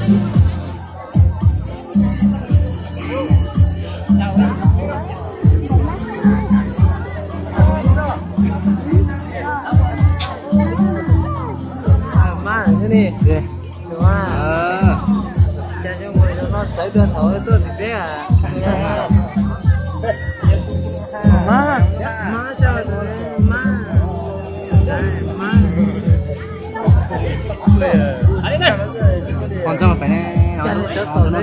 Mas ni, mas, cas zoo no txawv dua thaum tuaj tim peb. Mas, mas, mas, mas. Ua ntxoog pem ne, ua ntxoog pem ne.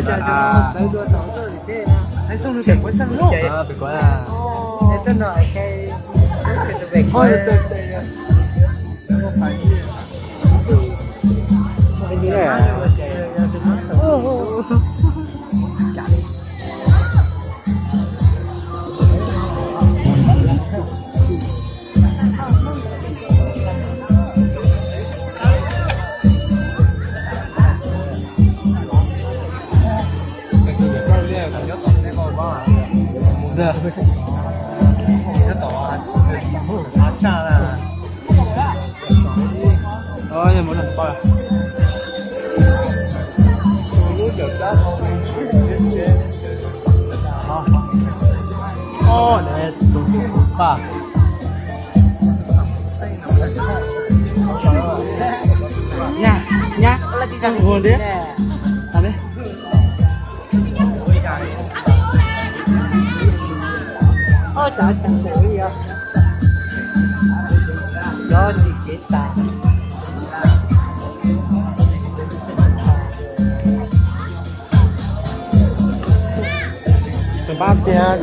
Nyab, nyab, ua diab. Pab tiag.